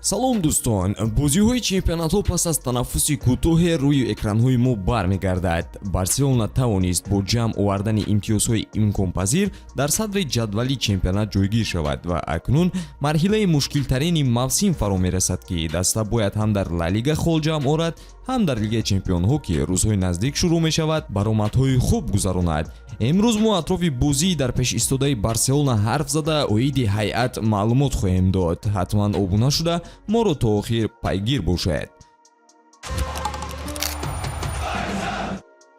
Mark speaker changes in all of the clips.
Speaker 1: Салом, дӯстон! Бозиҳои чемпионатҳо пас аз танаффуси кӯтоҳе рӯи экранҳои мо бармегардад. Барселона тавонист бо ҷамъ овардани имтиёзҳои имконпазир дар садри ҷадвали чемпионат ҷойгир шавад ва акнун марҳилаи мушкилтарини мавсим фаро мерасад, ки даста бояд ҳам дар Ла Лига хол ҷамъ орад, ҳам дар Лигаи чемпионҳо, ки рӯзҳои наздик шурӯъ мешавад, баромадҳои хуб гузаронад. Имрӯз мо атрофи бозии дар пеш истодаи Барселона ҳарф зада, оиди ҳайат маълумот хоҳем дод. Ҳатман обуна шуда, моро то охир пайгир бошед.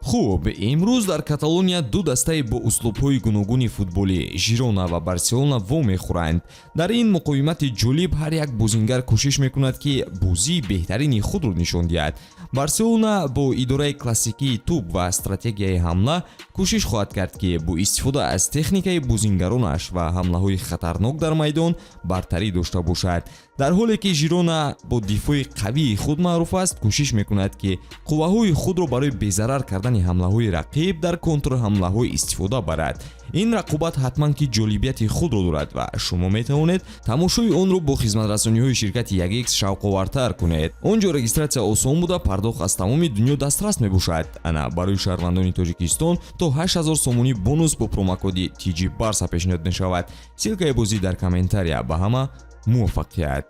Speaker 1: Хуб, имрӯз дар Каталония ду дастаи бо услубҳои гуногуни футболӣ, Жирона ва Барселона, вомехӯранд. Дар ин муқовимати ҷолиб ҳар як бозингар кӯшиш мекунад, ки бозии беҳтарини худро нишон диҳад. Барселона бо идораи классикии тӯб ва стратегияи ҳамла кӯшиш хоҳад кард, ки бо истифода аз техникаи бозингаронаш ва ҳамлаҳои хатарнок дар майдон бартарӣ дошта бошад, дар ҳоле ки Жирона бо дифои қавии худ маъруф аст, кӯшиш мекунад, ки қувваҳои худро барои безарар кардани ҳамлаҳои рақиб дар контрҳамлаҳо истифода барад. Ин рақобат ҳатман ки ҷолибияти худро дорад ва шумо метавонед тамошои онро бо хизматрасониҳои ширкати 1X шавқовартар кунед. Он ҷо регистратсия осон буда, пардохт аз тамоми дунё дастрас мебошад. Ана, барои шаҳрвандони Тоҷикистон то 8000 сомонӣ бонус бо промокоди TG Барса пешниҳод мешавад. Ссылкаи бозӣ дар комментария. Ба ҳама муваффақият!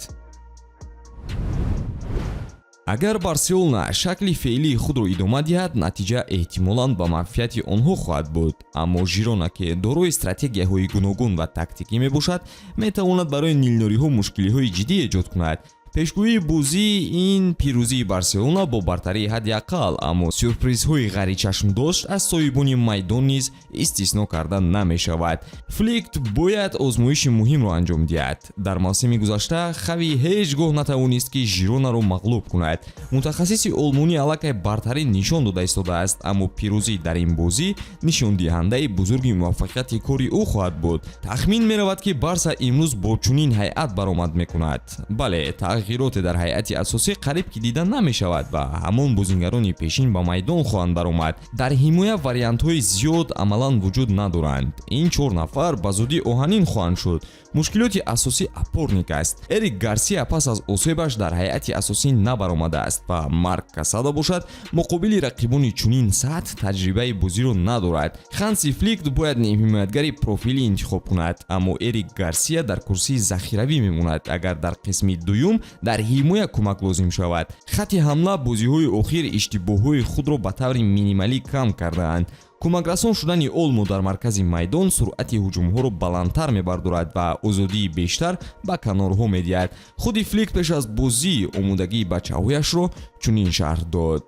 Speaker 1: Агар Барселона шакли феълии худро идома диҳад, натиҷа эҳтимолан ба манфиати онҳо хоҳад буд. Аммо Жирона, ки дорои стратегияҳои гуногун ва тактикӣ мебошад, метавонад барои нилнориҳо мушкилиҳои ҷиддӣ эҷод кунад. Пешгӯии бозӣ ин пирӯзии Барселона бо бартарии ҳадди ақал, аммо сюрпризҳои ғайричашмдошт аз соҳибони майдон низ истисно карда намешавад. Флик бояд озмоиши муҳимро анҷом диҳад. Дар мавсими гузашта Хави ҳеҷ гоҳ натавонист, ки Жиронаро мағлуб кунад. Мутахассиси олмонӣ аллакай бартарӣ нишон дода истодааст, аммо пирӯзӣ дар ин бозӣ нишондиҳандаи бузурги муваффақияти кори ӯ хоҳад буд. Тахмин меравад, ки Барса имрӯз бо чунин ҳайат баромад мекунад. Бале, тағйироте дар ҳайати асосӣ қариб ки дида намешавад ва ҳамон бозингарони пешин ба майдон хоҳанд баромад. Дар ҳимоя вариантҳои зиёд амалан вуҷуд надоранд. Ин чор нафар ба зудӣ оҳанин хоҳанд шуд. Мушкилоти асосӣ опорник аст. Эрик Гарсия пас аз осебаш дар ҳайати асосӣ набаромадааст ва Марк Касадо бошад, муқобили рақибони чунин сатҳ таҷрибаи бозиро надорад. Ханси Флик бояд нимҳимоятгари профилӣ интихоб кунад, аммо Эрик Гарсия дар курсии захиравӣ мемонад, агар дар қисми дуюм дар ҳимоя кӯмак лозим шавад. Хати ҳамла бозиҳои охир иштибоҳҳои худро ба таври минималӣ кам кардаанд. Кӯмакрасон шудани Олмо дар маркази майдон суръати ҳуҷумҳоро баландтар мебардорад ва озодии бештар ба канорҳо медиҳад. Худи Флик пеш аз бозӣ омодагии бачаҳояшро чунин шарҳ дод: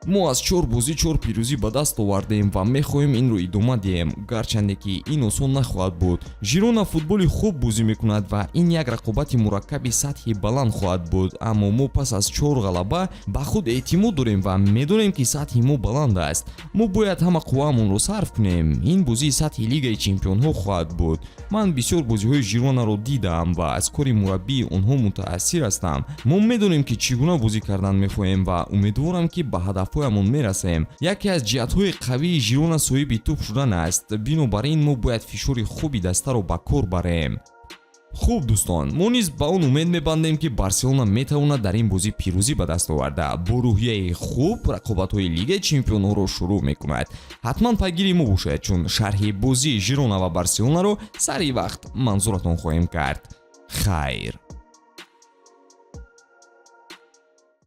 Speaker 1: «Мо аз чор бозӣ чор пирӯзӣ ба даст овардем ва мехоҳем инро идома диҳем, гарчанде ки ин осон нахоҳад буд. Жирона футболи хуб бозӣ мекунад ва ин як рақобати мураккаби сатҳи баланд хоҳад буд, аммо мо пас аз чор ғалаба ба худ эътимод дорем ва медонем, ки сатҳи мо баланд аст. Мо бояд ҳама қувваамонро сарф кунем. Ин бозии сатҳи Лигаи чемпионҳо хоҳад буд. Ман бисёр бозиҳои Жиронаро дидаам ва аз кори мураббии онҳо мутаассир ҳастам. Мо медонем, ки чӣ гуна бозӣ кардан мехоҳем, ва умедворам, ки ба ҳадафҳоямон мерасем. Яке аз ҷиҳатҳои қавии Жирона соҳиби тӯб шудан аст, бинобар ин мо бояд фишори хуби дастаро ба кор барем». Хуб, дӯстон, мо низ ба он умед мебандем, ки Барселона метавонад дар ин бозӣ пирӯзӣ ба даст оварда, бо рӯҳияи хуб рақобатҳои Лигаи чемпионҳоро шурӯъ мекунад. Ҳатман пайгири мо бошед, чун шарҳи бозии Жирона ва Барселонаро сари вақт манзуратон хоҳем кард. Хайр.